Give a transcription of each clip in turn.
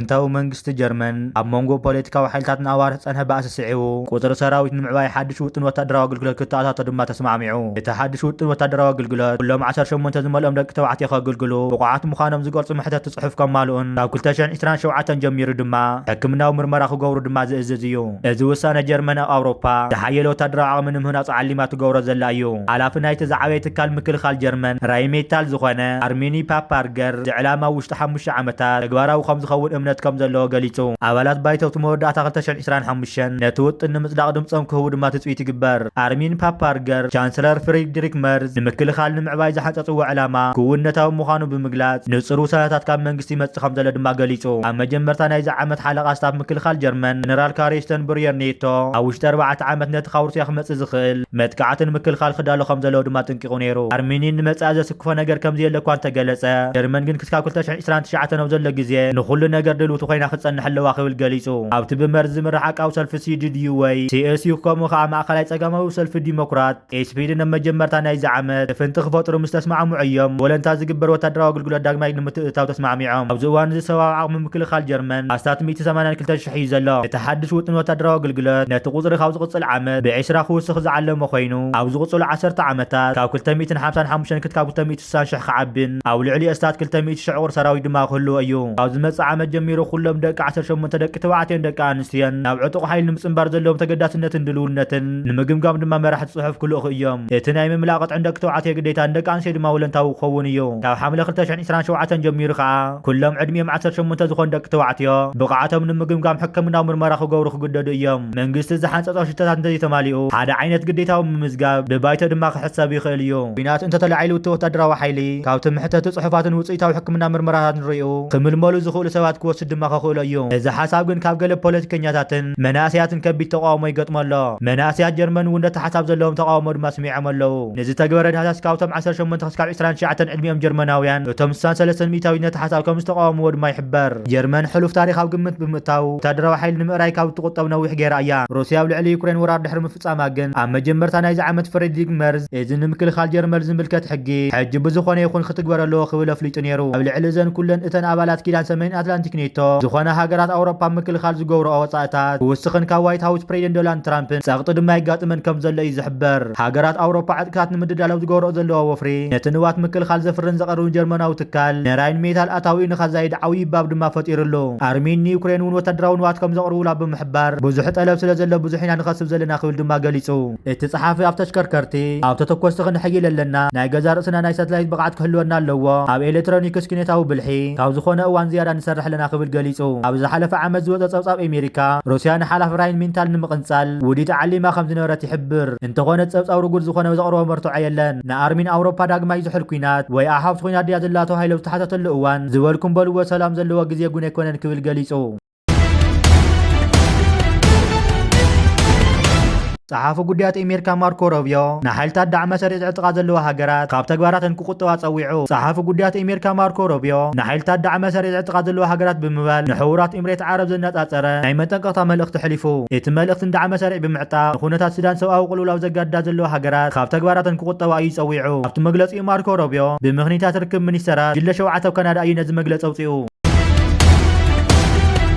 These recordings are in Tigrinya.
ጥንታዊ መንግስቲ ጀርመን ኣብ መንጎ ፖለቲካዊ ሓይልታት ንኣዋርሕ ዝጸንሐ ባእሲ ስዒቡ፣ ቁጽሪ ሰራዊት ንምዕባይ ሓድሽ ውጥን ወታደራዊ ኣገልግሎት ክተኣታቶ ድማ ተስማዕሚዑ። እቲ ሓድሽ ውጥን ወታደራዊ ኣገልግሎት ኩሎም ዓሰርተ ሸሞንተ ዝመልኦም ደቂ ተባዕትዮ ከገልግሉ ብቑዓት ምዃኖም ዝገልጹ መሕተቲ ጽሑፍ ከማልኡን ካብ ክልተ ሽሕን ዕስራን ሸውዓተን ጀሚሩ ድማ ሕክምናዊ ምርመራ ክገብሩ ድማ ዝእዝዝ እዩ። እዚ ውሳነ ጀርመን ኣብ ኣውሮፓ ዝሓየለ ወታደራዊ ዓቕሚ ንምህናጽ ዓሊማ ትገብሮ ዘላ እዩ። ሓላፊ ናይቲ ዝዓበየ ትካል ምክልኻል ጀርመን ራይሜታል ዝኾነ ኣርሚኒ ፓፓርገር፣ እዚ ዕላማ ውሽጢ ሓሙሽተ ዓመታት ተግባራዊ ከም ዝኸውን እምነት ከም ዘለዎ ገሊጹ። ኣባላት ባይቶ እቲ መወዳእታ ክልተ ሽሕን ዕስራን ሓሙሽተን ነቲ ውጥን ንምጽዳቕ ድምጾም ክህቡ ድማ ትጽቢት ይግበር። ኣርሚን ፓፓርገር፣ ቻንስለር ፍሬድሪክ መርዝ ንምክልኻል ንምዕባይ ዝሓንጸጽዎ ዕላማ ክውንነታዊ ምዃኑ ብምግላጽ፣ ንጹር ውሳነታት ካብ መንግስቲ ይመጽእ ከም ዘሎ ድማ ገሊጹ። ኣብ መጀመርታ ናይዚ ዓመት ሓለቓ ስታፍ ምክልኻል ጀርመን ጀነራል ካሪስተን ብሩየር ኔቶ፣ ኣብ ውሽጢ ኣርባዕተ ዓመት ነቲ ካብ ሩስያ ክመጽእ ዝኽእል መጥቃዕቲ ንምክልኻል ክዳሎ ከም ዘለዎ ድማ ኣጠንቂቑ ነይሩ። ኣርሜኒን ንመጻኢ ዘስክፎ ነገር ከም ዘየለ እኳ እንተገለጸ፣ ጀርመን ግን ክሳብ ክልተ ሽሕን ዕስራን ትሽዓተን ኣብ ዘሎ ግዜ ንኹሉ ነገር ድልውቲ ኮይና ክትጸንሕ ኣለዋ ክብል ገሊጹ። ኣብቲ ብመርዝ ዝምራሕ ዓቃቢ ሰልፊ ሲ ዲ ዩ ወይ ሲ ኤስ ዩ፣ ከምኡ ከኣ ማእከላይ ጸጋማዊ ሰልፊ ዲሞክራት ኤስ ፒ ዲ፣ ኣብ መጀመርታ ናይዚ ዓመት ፍንጢ ክፈጥሩ ምስ ተስማዕምዑ እዮም፣ ወለንታ ዝግበር ወታደራዊ ኣገልግሎት ዳግማይ ንምትእትታው ተስማዕሚዖም። ኣብዚ እዋን እዚ ሰብኣዊ ዓቕሚ ምክልኻል ጀርመን ኣስታት ሚእቲ ሰማንያን ክልተ ሽሕ እዩ ዘሎ። እቲ ሓድሽ ውጥን ወታደራዊ ኣገልግሎት ነቲ ቁጽሪ ካብ ዝቕጽል ዓመት ብዕስራ ክውስኽ ዝዓለመ ኮይኑ፣ ኣብ ዝቕጽሉ ዓሰርተ ዓመታት ካብ ክልተ ሚእትን ሓምሳን ሓሙሽተን ክሳብ ክልተ ሚእትን ስሳን ሽሕ ክዓብን ኣብ ልዕሊኡ ኣስታት ክልተ ሚእቲ ሽሕ ቁጽሪ ሰራዊት ድማ ክህልዎ እዩ። ካብ ዝመጽእ ዓመት ጀሚሩ ኩሎም ደቂ ዓሰርተ ሸሞንተ ደቂ ተባዕትዮን ደቂ ኣንስትዮን ናብ ዕጡቕ ሓይሊ ንምጽንባር ዘለዎም ተገዳስነትን ድልውነትን ንምግምጋም ድማ መራሕቲ ጽሑፍ ክልእኹ እዮም። እቲ ናይ ምምላእ ቅጥዕን ደቂ ተባዕትዮ ግዴታ ንደቂ ኣንስትዮ ድማ ወለንታዊ ክኸውን እዩ። ካብ ሓምለ ክልተ ሽሕን ዕስራን ሸውዓተን ጀሚሩ ከኣ ኩሎም ዕድሚኦም ዓሰርተ ሸሞንተ ዝኾኑ ደቂ ተባዕትዮ ብቕዓቶም ንምግምጋም ሕክምናዊ ምርመራ ክገብሩ ክግደዱ እዮም። መንግስቲ ዝሓንጸጾ ሽቶታት እንተዘይተማሊኡ ሓደ ዓይነት ግዴታዊ ምምዝጋብ ብባይቶ ድማ ክሕሰብ ይኽእል እዩ። ኲናት እንተተላዒሉ እቲ ወታደራዊ ሓይሊ ካብቲ መሕተቲ ጽሑፋትን ውጽኢታዊ ሕክምና ምርመራታትን ርእዩ ክምልመሉ ዝኽእሉ ሰባት ክወስድ ድማ ከኽእሎ እዩ። እዚ ሓሳብ ግን ካብ ገለ ፖለቲከኛታትን መናእሰያትን ከቢድ ተቃውሞ ይገጥሞ ኣሎ። መናእሰያት ጀርመን እውን ነቲ ሓሳብ ዘለዎም ተቃውሞ ድማ ስሚዖም ኣለዉ። ንዝተግበረ ዳህሳስ ካብቶም ዓሰርተ ሸሞንተ ክሳብ ዕስራን ትሽዓተን ዕድሚኦም ጀርመናውያን እቶም ስሳን ሰለስተን ሚእታዊት ነቲ ሓሳብ ከም ዝተቃወምዎ ድማ ይሕበር። ጀርመን ሕሉፍ ታሪኽ ኣብ ግምት ብምእታው ወታደራዊ ሓይሊ ንምእራይ ካብ ትቁጠብ ነዊሕ ገይራ እያ። ሩስያ ኣብ ልዕሊ ዩክሬን ወራር ድሕሪ ምፍጻማ ግን ኣብ መጀመርታ ናይዚ ዓመት ፍሬድሪክ መርዝ እዚ ንምክልኻል ጀርመን ዝምልከት ሕጊ ሕጂ ብዝኾነ ይኹን ክትግበር ኣለዎ ክብል ኣፍሊጡ ነይሩ። ኣብ ልዕሊ እዘን ኩለን እተን ኣባላት ኪዳን ሰሜን ኣትላንቲክ ኔቶ ዝኾና ሃገራት ኣውሮፓ ምክልኻል ዝገብርኦ ወጻእታት ክውስኽን ካብ ዋይት ሃውስ ፕሬዚደንት ዶናልድ ትራምፕን ጸቕጢ ድማ የጋጥመን ከም ዘሎ እዩ ዝሕበር። ሃገራት ኣውሮፓ ዕጥቅታት ንምድላል ኣብ ዝገብርኦ ዘለዋ ወፍሪ ነቲ ንዋት ምክልኻል ዘፍርን ዘቕርብን ጀርመናዊ ትካል ንራይን ሜታል ኣታዊኡ ንኸዛይድ ዓብዪ ባብ ድማ ፈጢሩሉ። ኣርሜን ንዩክሬን እውን ወታደራዊ ንዋት ከም ዘቕርቡላ ብምሕባር ብዙሕ ጠለብ ስለ ዘሎ ብዙሕ ኢና ንኸስብ ዘለና ክብል ድማ ገሊጹ። እቲ ጸሓፊ ኣብ ተሽከርከርቲ፣ ኣብ ተተኮስቲ ክንሕይል ኣለና፣ ናይ ገዛ ርእስና ናይ ሳትላይት ብቕዓት ክህልወና ኣለዎ፣ ኣብ ኤሌክትሮኒክስ ኪነታዊ ብልሒ ካብ ዝኾነ እዋን ዝያዳ ንሰርሕ ኣለና ክብል ገሊጹ። ኣብ ዝሓለፈ ዓመት ዝወጸ ጸብጻብ ኣሜሪካ፣ ሩስያ ንሓላፊ ራይን ሚንታል ንምቕንጻል ውዲት ዓሊማ ከም ዝነበረት ይሕብር። እንተኾነ ጸብጻብ ርጉድ ዝኾነ ዘቕርቦ መርትዖ የለን። ንኣርሚን ኣውሮፓ ዳግማይ ዝሑል ኲናት ወይ ኣሃብቲ ኲናት ድያ ዘላ ተባሂሉ ኣብ ዝተሓተተሉ እዋን ዝበልኩም በልዎ ሰላም ዘለዎ ግዜ እውን ኣይኮነን ክብል ገሊጹ። ጸሓፊ ጉዳያት ኣሜሪካ ማርኮ ሮቢዮ ንሓይልታት ዳዕመ ሰሪዕ ዝዕጥቃ ዘለዋ ሃገራት ካብ ተግባራተን ክቁጠባ ጸዊዑ። ጸሓፊ ጉዳያት ኣሜሪካ ማርኮ ሮቢዮ ንሓይልታት ዳዕመ ሰሪዕ ዝዕጥቃ ዘለዋ ሃገራት ብምባል ንሕቡራት ኤምሬት ዓረብ ዘነጻጸረ ናይ መጠንቀቕታ መልእኽቲ ኣሕሊፉ። እቲ መልእኽቲ ንዳዕመ ሰሪዕ ብምዕጣቕ ንኩነታት ሱዳን ሰብኣዊ ቅልውላው ዘጋድዳ ዘለዋ ሃገራት ካብ ተግባራተን ክቁጠባ እዩ ጸዊዑ። ኣብቲ መግለጺኡ ማርኮ ሮቢዮ ብምኽንያት ርክብ ሚኒስተራት ጅለ ሸውዓተ ኣብ ካናዳ እዩ ነዚ መግለጺ ኣውጺኡ።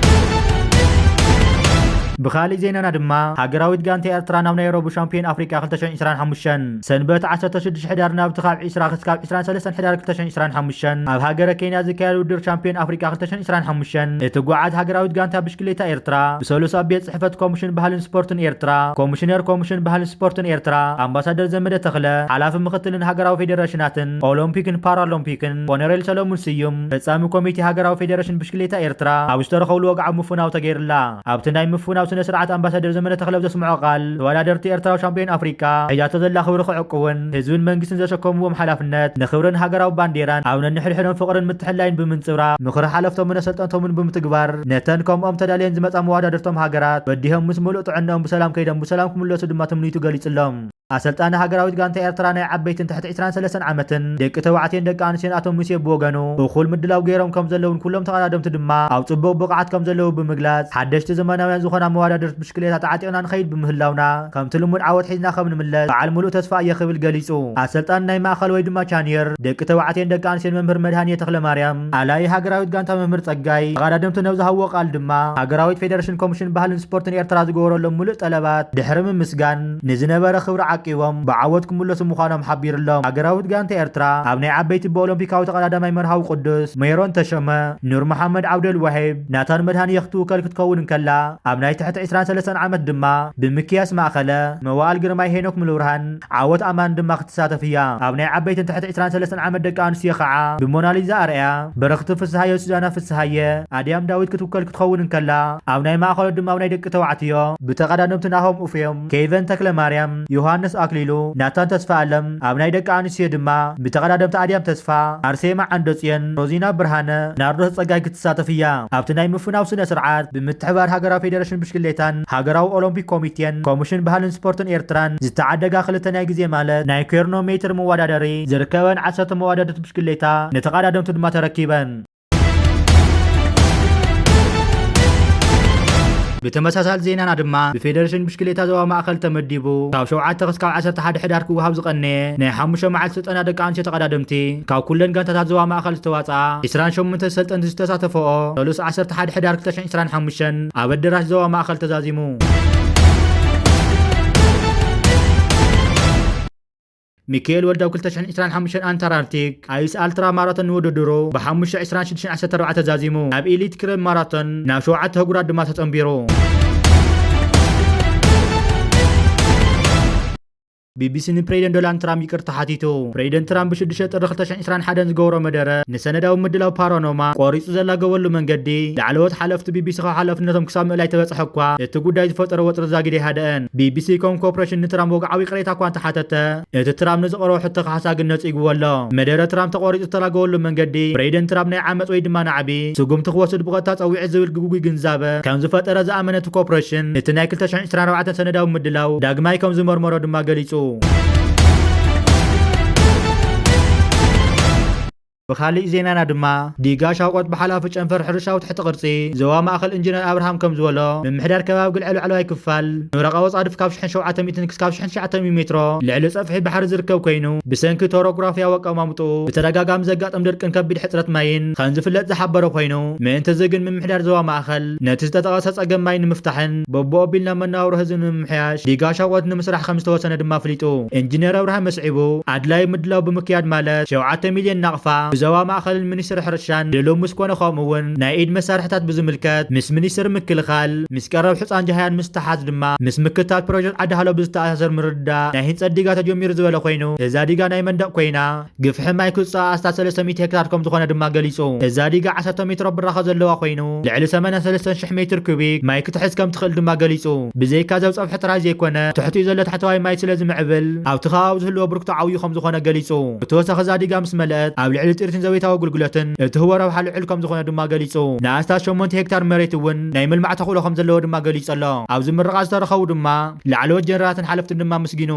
ብኻሊእ ዜናና ድማ ሃገራዊት ጋንታ ኤርትራ ናብ ናይ ሮቡ ሻምፒዮን ኣፍሪቃ ክልተ ሽሕን ዕስራን ሓሙሽተን ሰንበት ዓሰርተ ሽዱሽተ ሕዳር ናብቲ ካብ ዕስራ ክሳብ ዕስራን ሰለስተን ሕዳር ክልተ ሽሕን ዕስራን ሓሙሽተን ኣብ ሃገረ ኬንያ ዝካየድ ውድድር ሻምፒዮን ኣፍሪቃ ክልተ ሽሕን ዕስራን ሓሙሽተን እትጓዓዝ ሃገራዊት ጋንታ ብሽክሌታ ኤርትራ ብሰሉስ ኣብ ቤት ጽሕፈት ኮሚሽን ባህልን ስፖርትን ኤርትራ ኮሚሽነር ኮሚሽን ባህልን ስፖርትን ኤርትራ ኣምባሳደር ዘመደ ተኽለ፣ ሓላፊ ምኽትልን ሃገራዊ ፌዴሬሽናትን ኦሎምፒክን ፓራሎምፒክን ኮነሬል ሰለሙን ስዩም፣ ፈጻሚ ኮሚቴ ሃገራዊ ፌዴሬሽን ብሽክሌታ ኤርትራ ኣብ ዝተረኸብሉ ወግዓዊ ምፍናው ተገይርላ። ኣብቲ ናይ ምፍናው ስነ ስርዓት ኣምባሳደር ዘመነ ተኽለ ኣብ ዘስምዖ ቃል፣ ተወዳደርቲ ኤርትራዊ ሻምፒዮን ኣፍሪቃ ሒዛቶ ዘላ ክብሪ ክዕቅቡን ህዝብን መንግስትን ዘሸከምዎም ሓላፍነት ንክብርን ሃገራዊ ባንዴራን ኣብ ነንሕድሕዶም ፍቕርን ምትሕልላይን ብምንጽብራቕ፣ ምኽሪ ሓለፍቶምን ኣሰልጠንቶምን ብምትግባር፣ ነተን ከምኦም ተዳልየን ዝመጻ መወዳድርቶም ሃገራት በዲሆም ምስ ምሉእ ጥዕንኦም ብሰላም ከይዶም ብሰላም ክምለሱ ድማ ትምኒቱ ገሊጹሎም። ኣሰልጣኒ ሃገራዊት ጋንታ ኤርትራ ናይ ዓበይትን ትሕቲ ዕስራን ሰለስተን ዓመትን ደቂ ተባዕትዮን ደቂ ኣንስትዮን ኣቶ ሙሴ ብወገኑ፣ እኹል ምድላው ገይሮም ከም ዘለውን ኩሎም ተቐዳደምቲ ድማ ኣብ ጽቡቕ ብቕዓት ከም ዘለዉ ብምግላጽ፣ ሓደሽቲ ዘመናውያን ዝኾና መወዳድርቲ ብሽክሌታ ተዓጢቕና ንኸይድ ብምህላውና፣ ከምቲ ልሙድ ዓወት ሒዝና ከም ንምለስ በዓል ምሉእ ተስፋ እየ ክብል ገሊጹ። ኣሰልጣኒ ናይ ማእከል ወይ ድማ ቻንየር ደቂ ተባዕትዮን ደቂ ኣንስትዮን መምህር መድሃንየ ተኽለማርያም፣ ኣላይ ሃገራዊት ጋንታ መምህር ጸጋይ፣ ተቐዳደምቲ ነብዝሃዎ ቃል ድማ፣ ሃገራዊት ፌደሬሽን ኮሚሽን ባህልን ስፖርትን ኤርትራ ዝገበረሎም ምሉእ ጠለባት ድሕሪ ምምስጋን፣ ንዝነበረ ክብሪ ዓቂቦም ብዓወት ክምለሱ ምዃኖም ሓቢሩሎም። ሃገራዊት ጋንታ ኤርትራ ኣብ ናይ ዓበይቲ ብኦሎምፒካዊ ተቐዳዳማይ መርሃዊ ቅዱስ፣ ሜሮን ተሾመ፣ ኑር መሓመድ ዓብደል ዋሂብ፣ ናታን መድሃንየ ክትውከል ክትከውን እንከላ፣ ኣብ ናይ ትሕቲ ዕስራን ሰለስተን ዓመት ድማ ብምክያስ ማእከለ፣ መዋእል ግርማይ ሄኖክ ምሉብርሃን፣ ዓወት ኣማን ድማ ክትሳተፍ እያ። ኣብ ናይ ዓበይትን ትሕቲ ዕስራን ሰለስተን ዓመት ደቂ ኣንስትዮ ከዓ ብሞናሊዛ ኣርኣያ፣ በረኽቲ ፍስሃየ፣ ሱዛና ፍስሃየ፣ ኣድያም ዳዊት ክትውከል ክትኸውን እንከላ፣ ኣብ ናይ ማእከሎ ድማ ኣብ ናይ ደቂ ተባዕትዮ ብተቐዳደምቲ ናሆም ኡፍዮም፣ ኬቨን ተክለማርያም፣ ዮሃንስ ኣክሊሉ፣ ናታን ተስፋ ኣለም፣ ኣብ ናይ ደቂ ኣንስትዮ ድማ ብተቐዳደምቲ ኣድያም ተስፋ፣ ኣርሴማ ዓንደጽዮን፣ ሮዚና ብርሃነ፣ ናርዶስ ጸጋይ ክትሳተፍ እያ። ኣብቲ ናይ ምፍናው ስነ ስርዓት ብምትሕባር ሃገራዊ ፌደሬሽን ብሽክሌታን ሃገራዊ ኦሎምፒክ ኮሚቴን ኮሚሽን ባህልን ስፖርትን ኤርትራን ዝተዓደጋ ክልተ ናይ ግዜ ማለት ናይ ኬርኖ ሜትር መወዳደሪ ዝርከበን ዓሰርተ መወዳደርቲ ብሽክሌታ ንተቐዳደምቲ ድማ ተረኪበን። ብተመሳሳሊ ዜናና ድማ ብፌደሬሽን ብሽክሌታ ዞባ ማእከል ተመዲቡ ካብ ሸውዓተ ክስካብ ዓሰርተ ሓደ ሕዳር ክወሃብ ዝቐነየ ናይ ሓሙሽተ መዓልቲ ስልጠና ደቂ ኣንስትዮ ተቐዳደምቲ ካብ ኩለን ጋንታታት ዞባ ማእከል ዝተዋፅኣ ዕስራን ሸሞንተ ሰልጠንቲ ዝተሳተፈኦ ሰሉስ ዓሰርተ ሓደ ሕዳር ክልተ ሽሕን ዕስራን ሓሙሽተን ኣብ ኣደራሽ ዞባ ማእከል ተዛዚሙ። ሚካኤል ወልዳው ክልተ ሽሕን ዕስራን ሓሙሽተን ኣንታራርቲክ ኣይስ ኣልትራ ማራቶን ንውድድሩ ብሓሙሽተ ዕስራን ሽዱሽተን ዓሰርተ ኣርባዕተ ተዛዚሙ። ኣብ ኤሊት ክለብ ማራቶን ናብ ሸውዓተ ህጉራት ድማ ተጸንቢሩ። ቢቢሲ ንፕሬዚደንት ዶናልድ ትራምፕ ይቅርታ ሓቲቱ። ፕሬዚደንት ትራምፕ ብሽዱሽተ ጥሪ ክልተ ሽሕን ዕስራን ሓደን ዝገበሮ መደረ ንሰነዳዊ ምድላው ፓራኖማ ቆሪጹ ዘላገበሉ መንገዲ ላዕለዎት ሓለፍቲ ቢቢሲ ካብ ሓላፍነቶም ክሳብ ምእላይ ተበጽሐ እኳ እቲ ጉዳይ ዝፈጠሮ ወጥሪ ዛጊድ ኣይሃደአን። ቢቢሲ ከም ኮርፖሬሽን ንትራምፕ ወግዓዊ ይቕሬታ እኳ እንተሓተተ፣ እቲ ትራምፕ ንዝቐረቦ ሕቶ ክሓሳ ግን ነጺግዎ ኣሎ። መደረ ትራምፕ ተቆሪጹ ዝተላገበሉ መንገዲ ፕሬዚደንት ትራምፕ ናይ ዓመጽ ወይ ድማ ናዕቢ ስጉምቲ ክወስድ ብቐጥታ ጸዊዑ ዝብል ግጉይ ግንዛበ ከም ዝፈጠረ ዝኣመነ እቲ ኮርፖሬሽን፣ እቲ ናይ ክልተ ሽሕን ዕስራን ኣርባዕተን ሰነዳዊ ምድላው ዳግማይ ከም ዝመርመሮ ድማ ገሊጹ። ብኻሊእ ዜናና ድማ፣ ዲጋ ሻውቆት ብሓላፊ ጨንፈር ሕርሻዊ ትሕቲ ቅርጺ ዞባ ማእከል ኢንጂነር ኣብርሃም ከም ዝበሎ፣ ምምሕዳር ከባቢ ግልዒ ላዕለዋይ ክፋል ንረቓ ወጻድፍ ካብ ሽሕን ሸውዓተ ሚእትን ክሳብ ሽሕን ትሽዓተ ሚእትን ሜትሮ ልዕሊ ጸፍሒ ባሕሪ ዝርከብ ኮይኑ፣ ብሰንኪ ቶሮግራፊያዊ ኣቀማምጥኡ ብተደጋጋሚ ዘጋጥም ድርቅን ከቢድ ሕጽረት ማይን ከም ዝፍለጥ ዝሓበረ ኮይኑ፣ ምእንቲ እዚ ግን ምምሕዳር ዞባ ማእከል ነቲ ዝተጠቐሰ ጸገም ማይ ንምፍታሕን በብኦቢልና መነባብሮ ህዝቢ ንምምሕያሽ ዲጋ ሻውቆት ንምስራሕ ከም ዝተወሰነ ድማ ኣፍሊጡ። ኢንጂነር ኣብርሃም መስዒቡ፣ ኣድላዪ ምድላው ብምክያድ ማለት ሸውዓተ ሚልዮን ናቕፋ ብዞባ ማእከልን ሚኒስትሪ ሕርሻን ድሉው ምስ ኮነ፣ ከምኡ እውን ናይ ኢድ መሳርሕታት ብዝምልከት ምስ ሚኒስትሪ ምክልኻል፣ ምስ ቀረብ ሕፃን ጃህያን ምስ ተሓዝ ድማ ምስ ምክትታል ፕሮጀክት ዓዲ ሃሎ ብዝተኣሳሰር ምርድዳእ ናይ ህንፀት ዲጋ ተጀሚሩ ዝበለ ኮይኑ፣ እዛ ዲጋ ናይ መንደቕ ኮይና ግፍሒ ማይ ክውፅኣ ኣስታት ሰለስተ ሚእቲ ሄክታር ከም ዝኾነ ድማ ገሊፁ። እዛ ዲጋ ዓሰርተ ሜትሮ ብራኸ ዘለዋ ኮይኑ፣ ልዕሊ ሰማንያን ሰለስተን ሽሕ ሜትር ኩቢክ ማይ ክትሕዝ ከም ትኽእል ድማ ገሊፁ። ብዘይካ ዘብ ፀፍሒ ጥራይ ዘይኮነ፣ ትሕቲኡ ዘሎ ታሕተዋይ ማይ ስለ ዝምዕብል፣ ኣብቲ ከባቢ ዝህልዎ ብርክቶ ዓብዩ ከም ዝኾነ ገሊፁ። ብተወሳኺ እዛ ዲጋ ምስ መለአት፣ ኣብ ልዕሊ ጥሪትን ዘቤታዊ ኣገልግሎትን እትህቦ ረብሓ ልዑል ከም ዝኾነ ድማ ገሊፁ። ንኣስታት ሸሞንተ ሄክታር መሬት እውን ናይ ምልማዕ ተኽእሎ ከም ዘለዎ ድማ ገሊፁ ኣሎ። ኣብዚ ምርቓ ዝተረኸቡ ድማ ላዕለዎት ጀነራላትን ሓለፍትን ድማ ኣመስጊኑ።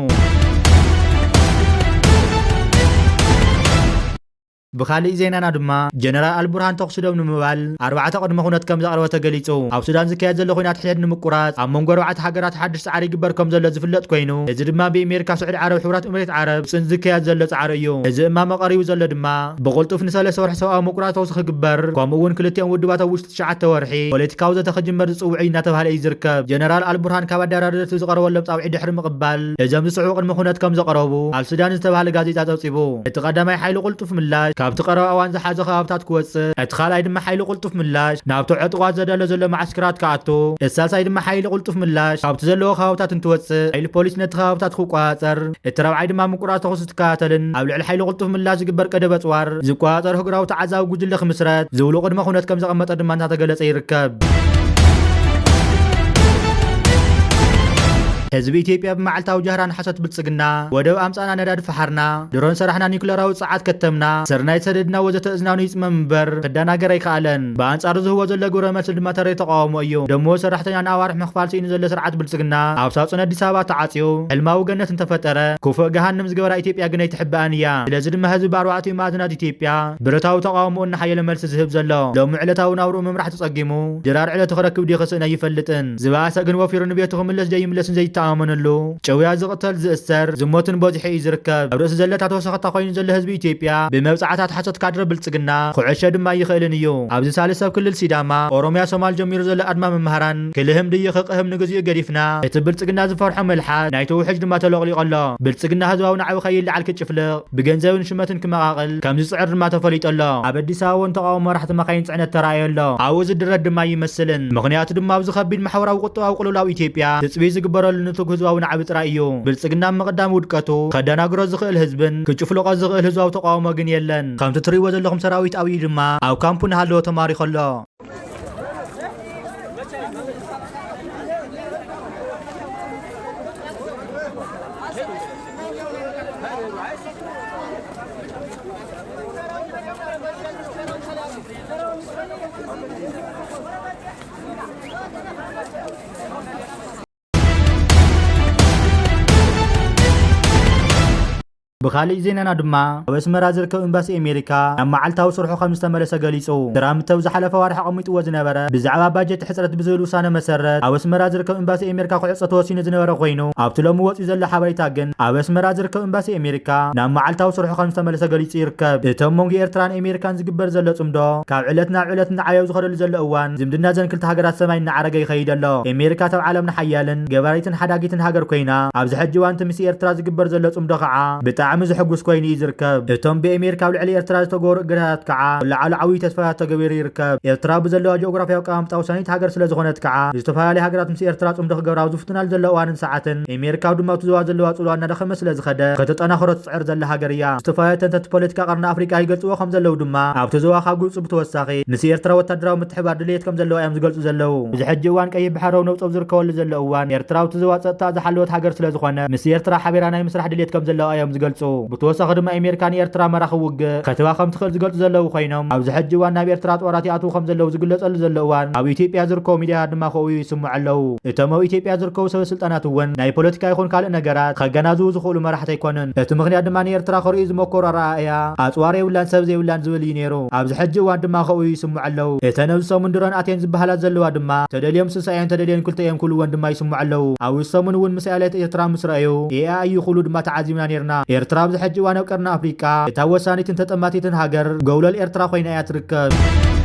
ብኻሊእ ዜናና ድማ፣ ጀነራል ኣልቡርሃን ተኹሲ ደው ንምባል ኣርባዕተ ቅድመ ኩነት ከም ዘቕረበ ተገሊጹ። ኣብ ሱዳን ዝካየድ ዘሎ ኲናት ሕድሕድ ንምቁራጽ፣ ኣብ መንጎ ኣርባዕተ ሃገራት ሓድሽ ጻዕሪ ይግበር ከም ዘሎ ዝፍለጥ ኮይኑ፣ እዚ ድማ ብኤሜሪካ፣ ስዑዲ ዓረብ፣ ሕቡራት ኤሚሬት ዓረብ፣ ግብጽን ዝካየድ ዘሎ ጻዕሪ እዩ። እዚ እማመ ቀሪቡ ዘሎ ድማ፣ ብቕልጡፍ ንሰለስተ ወርሒ ሰብኣዊ ምቁራጽ ተኹሲ ክግበር፣ ከምኡ እውን ክልቲኦም ውድባት ኣብ ውሽጢ ትሽዓተ ወርሒ ፖለቲካዊ ዘተ ክጅመር ዝጽውዕ እዩ እናተባህለ እዩ ዝርከብ። ጀነራል ኣልቡርሃን ካብ ኣደራደርቲ ዝቐረበሎም ጻውዒት ድሕሪ ምቕባል፣ እዞም ዝስዕቡ ቅድመ ኩነት ከም ዘቕረቡ ኣልሱዳን ዝተባህለ ጋዜጣ ጸብጺቡ። እቲ ቀዳማይ ሓይሊ ቅልጡፍ ምላሽ፣ ካብቲ ቀረባ እዋን ዝሓዞ ከባብታት ክወጽእ፣ እቲ ካልኣይ ድማ ሓይሊ ቅልጡፍ ምላሽ፣ ናብቲ ዕጡቓት ዘዳሎ ዘሎ መዓስከራት ክኣቱ፣ እቲ ሳልሳይ ድማ ሓይሊ ቅልጡፍ ምላሽ፣ ካብቲ ዘለዎ ከባብታት እንትወጽእ፣ ሓይሊ ፖሊስ ነቲ ከባብታት ክቆጻጸር፣ እቲ ራብዓይ ድማ ምቁራጽ ተኹሲ ዝከታተልን ኣብ ልዕሊ ሓይሊ ቅልጡፍ ምላሽ ዝግበር ቀደብ ኣጽዋር ዝቆጻጸር ህጉራዊ ተዓዛቢ ጉጅለ ክምስረት ዝብሉ ቅድመ ኩነት ከም ዘቐመጠ ድማ እናተገለጸ ይርከብ። ህዝቢ ኢትዮጵያ ብመዓልታዊ ጃህራን ሓሶት ብልጽግና፣ ወደብ ኣምጻና፣ ነዳዲ ፈሓርና፣ ድሮን ሰራሕና፣ ኒኩለራዊ ጸዓት ከተምና፣ ስርናይ ሰደድና ወዘተ እዝናኑ ይጽመም እምበር ክደናገር ኣይከኣለን። ብኣንጻሩ ዝህቦ ዘሎ ግብረ መልሲ ድማ ተረይ ተቃውሞ እዩ። ደሞዝ ሰራሕተኛ ንኣዋርሕ ምኽፋል ስኢኑ ዘሎ ስርዓት ብልጽግና ኣብ ሳጹን ኣዲስ ኣበባ ተዓጽዩ ሕልማዊ ገነት እንተፈጠረ፣ ክፉእ ገሃንም ዝገበራ ኢትዮጵያ ግን ኣይትሕበኣን እያ። ስለዚ ድማ ህዝቢ ብኣርባዕቲኡ ማዕዝናት ኢትዮጵያ ብረታዊ ተቃውሞ እናሓየለ መልሲ ዝህብ ዘሎ። ሎሚ ዕለታዊ ናብርኡ ምምራሕ ተጸጊሙ ድራር ዕለቱ ክረክብ ድዩ ክስእን ኣይፈልጥን። ዝበኣሰ ግን ወፊሩ ንቤቱ ክምለስ ደይምለስን ዘይተኣማመነሉ፣ ጭውያ ዝቕተል ዝእሰር ዝሞትን በዚሑ እዩ ዝርከብ። ኣብ ርእሲ ዘለታ ተወሰኸታ ኮይኑ ዘሎ ህዝቢ ኢትዮጵያ ብመብጻዕታት ሓሶት ካድረ ብልጽግና ኩዕሾ ድማ ይኽእልን እዩ። ኣብዚ ሳልስ ኣብ ክልል ሲዳማ፣ ኦሮሚያ፣ ሶማል ጀሚሩ ዘሎ ኣድማ መምህራን ክልህም ድዩ ክቕህም ንግዚኡ ገዲፍና እቲ ብልጽግና ዝፈርሖ መልሓስ ናይቲ ውሕጅ ድማ ተለቕሊቑ ኣሎ። ብልጽግና ህዝባዊ ናዕቢ ከይለዓል ክጭፍልቕ ብገንዘብን ሽመትን ክመቓቕል ከም ዝጽዕር ድማ ተፈሊጡ ኣሎ። ኣብ ኣዲስ ኣበባ እውን ተቃውሞ መራሕቲ መካይን ጽዕነት ተራእዩ ኣሎ። ኣብኡ ዝድረት ድማ ይመስልን። ምኽንያቱ ድማ ኣብዚ ከቢድ ማሕበራዊ ቁጠባዊ ቅልውላው ኢትዮጵያ ትጽቢት ዝግበረሉ ንትግ ህዝባዊ ናዕቢ ጥራይ እዩ። ብልጽግና ምቕዳም ውድቀቱ ከደናግሮ ዝኽእል ህዝብን ክጭፍልቆ ዝኽእል ህዝባዊ ተቃውሞ ግን የለን። ከምቲ ትርእይዎ ዘለኹም ሰራዊት ኣብዩ ድማ ኣብ ካምፑ እናሃለወ ተማሪኹ ኣሎ። ብኻሊእ ዜናና ድማ ኣብ ኣስመራ ዝርከብ ኤምባሲ ኣሜሪካ ናብ መዓልታዊ ስርሑ ከም ዝተመለሰ ገሊጹ። ትራምፕ ኣብ ዝሓለፈ ዋርሒ ኣቐሚጥዎ ዝነበረ ብዛዕባ ባጀት ሕጽረት ብዝብል ውሳነ መሰረት ኣብ ኣስመራ ዝርከብ ኤምባሲ ኣሜሪካ ክዕጾ ተወሲኑ ዝነበረ ኮይኑ፣ ኣብቲ ሎሚ ወጺኡ ዘሎ ሓበሬታ ግን ኣብ ኣስመራ ዝርከብ ኤምባሲ ኣሜሪካ ናብ መዓልታዊ ስርሑ ከም ዝተመለሰ ገሊጹ ይርከብ። እቶም መንጎ ኤርትራን ኣሜሪካን ዝግበር ዘሎ ጽምዶ ካብ ዕለት ናብ ዕለት እናዓበየ ኣብ ዝኸደሉ ዘሎ እዋን ዝምድና ዘን ክልተ ሃገራት ሰማይ እናዓረገ ይኸይድ ኣሎ። ኣሜሪካ ኣብ ዓለምና ሓያልን ገባሪትን ሓዳጊትን ሃገር ኮይና ኣብዚ ሕጂ እዋን ምስ ኤርትራ ዝግበር ዘሎ ጽምዶ ከዓ ብጣዕሚ ዘሐጉስ ኮይኑ እዩ ዝርከብ። እቶም ብኣሜሪካ ኣብ ልዕሊ ኤርትራ ዝተገበሩ እገዳታት ከዓ ላዕላዊ ተስፋታት ተገቢሩ ይርከብ። ኤርትራ ብዘለዋ ጂኦግራፊያዊ ኣቀማምጣ ወሳኒት ሃገር ስለ ዝኾነት ከዓ ዝተፈላለዩ ሃገራት ምስ ኤርትራ ጽምዶ ክገብራ ኣብ ዝፍትናሉ ዘለዋ እዋንን ሰዓትን ኣሜሪካ ድማ ኣብቲ ዞባ ዘለዋ ጽልዋ እናደኸመ ስለ ዝኸደ ከተጠናኽሮ ትጽዕር ዘላ ሃገር እያ። ዝተፈላለዩ ተንተንቲ ፖለቲካ ቀርኒ ኣፍሪቃ ይገልጽዎ ከም ዘለዉ ድማ ኣብቲ ዞባ ካብ ግብጺ ብተወሳኺ ምስ ኤርትራ ወታደራዊ ምትሕባር ድልየት ከም ዘለዋ እዮም ዝገልጹ ዘለዉ። እዚ ሕጂ እዋን ቀይሕ ባሕራዊ ነውጾብ ዝርከበሉ ዘሎ እዋን ኤርትራ ኣብቲ ዞባ ጸጥታ ዝሓለወት ሃገር ስለ ዝኾነ ምስ ኤርትራ ሓቢራ ናይ ምስራሕ ድልየት ከም ዘለዋ እዮም ዝገልጹ። ብተወሳኺ ድማ ኣሜሪካ ንኤርትራ መራኽብ ውግእ ከትባ ከም ትኽእል ዝገልጹ ዘለዉ ኮይኖም ኣብዚ ሕጂ እዋን ናብ ኤርትራ ጦራት ይኣትዉ ከም ዘለዉ ዝግለጸሉ ዘሎ እዋን ኣብ ኢትዮጵያ ዝርከቡ ሚድያታት ድማ ከእውዩ ይስምዑ ኣለዉ። እቶም ኣብ ኢትዮጵያ ዝርከቡ ሰበ ስልጣናት እውን ናይ ፖለቲካ ይኹን ካልእ ነገራት ከገናዝቡ ዝኽእሉ መራሕቲ ኣይኮኑን። እቲ ምኽንያት ድማ ንኤርትራ ከርእዩ ዝመኮሩ ኣረኣእያ ኣጽዋር የብላን ሰብ ዘይብላን ዝብል እዩ ነይሩ። ኣብዚ ሕጂ እዋን ድማ ከእውዩ ይስምዑ ኣለዉ። እተን ኣብዚ ሰሙን ድሮን ኣትየን ዝበሃላ ዘለዋ ድማ ተደልዮም ስሳ እየን ተደልየን ክልተ እዮም ክብልወን ድማ ይስምዑ ኣለዉ። ኣብዚ ሰሙን እውን ሚሳይላት ኤርትራ ምስ ረኣዩ ኤኣይ እዩ ክብሉ ድማ ተዓዚብና ነይርና። ኤርትራ ኣብዚ ሕጂ እዋን ኣብ ቀርኒ ኣፍሪቃ እታ ወሳኒትን ተጠማቲትን ሃገር ጎብለል ኤርትራ ኮይና እያ ትርከብ።